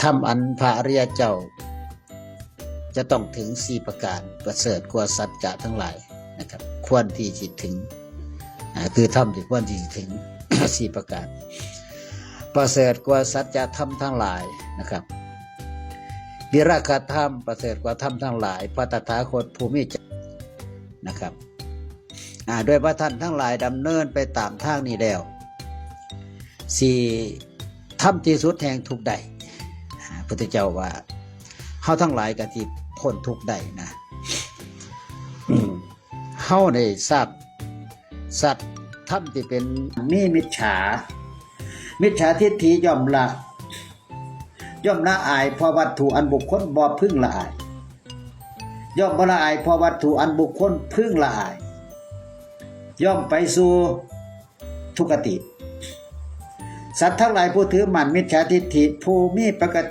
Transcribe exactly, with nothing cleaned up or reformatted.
ธรรมอันพระอริยเจ้า จะต้องถึงสี่ประการ ประเสริฐกว่าสัจจะทั้งหลายนะครับ ควรที่จะถึง อ่า คือธรรมที่ควรที่จะถึง สี่ประการ ประเสริฐกว่าสัจจะธรรมทั้งหลายนะครับ วิราคะธรรมประเสริฐกว่าธรรมทั้งหลาย พระตถาคตผู้มีจรรย์นะครับ อ่า ด้วยว่าท่านทั้งหลายดำเนินไปตามทางนี้แล้ว สิทำที่สุดแห่งทุกข์ได้ อ่า พุทธเจ้าว่า เฮาทั้งหลายก็สิพ้นทุกข์ได้นะ อืม เฮาได้ทราบสัจธรรมที่เป็น มีมิจฉา มิจฉาทิฏฐิย่อมละ ย่อมละอายเพราะวัตถุอันบุคคลบ่พึงละอาย ย่อมบ่ละอายเพราะวัตถุอันบุคคลพึงละอาย ย่อมไปสู่ทุกขติ สัตว์ทั้งหลายผู้ถือมั่นมิจฉาทิฏฐิ ผู้มีปกติ